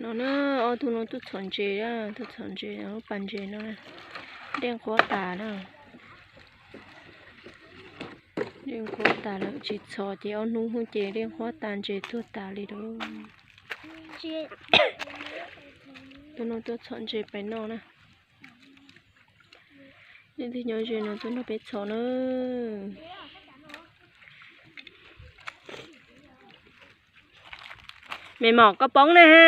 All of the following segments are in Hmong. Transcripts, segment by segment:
No na, ob tug no tuaj txhom ntses, tuaj txhom ntses, lub pas ntses no dej nqhuab tas na. Dej nqhuab tas lawm tsis txhom ces ob hnub ces dej nqhuab tas ntses tuag tas li lawm. Tus no tuaj txhom ntses pais noj na. Leej twg nyob ze no tuaj nrog peb txhom na. Me mom koj poob na ha.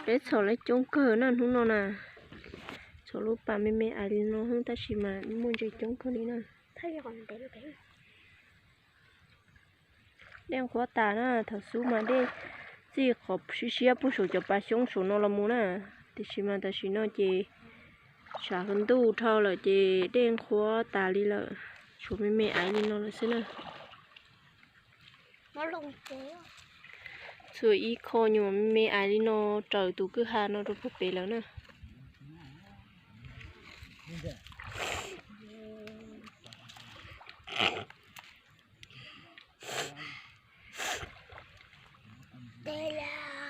Peb txhom lawv coob kawg na hnub no na. Txhom lub pas me me ais li no xwb tab sis mas muaj ntses coob kawg li na. Dej nqhuab tas na, thaum xub mas dej txij qhov siab siab puag saum cov pas xyoob saum no los mus na. Tiam sis mas tam sim no ces tshav ntuj dhau lawm ces dej nqhuab tas li lawm, tshuav me me ais li no lawm xwb na. Txhua ib qho nyuam me me ais li no raws tus kwj ha no rau puag pem lawm na.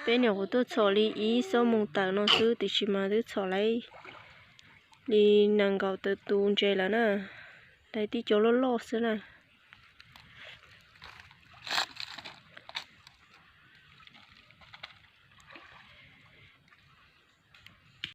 Peb nyuam qhuav tuaj txhom li ib xuab moos tawm no xwb tiam sis mas twb txhom lawm li nees nkaum tawm tus ntses lawm na. Lawv tib co loj loj xwb na.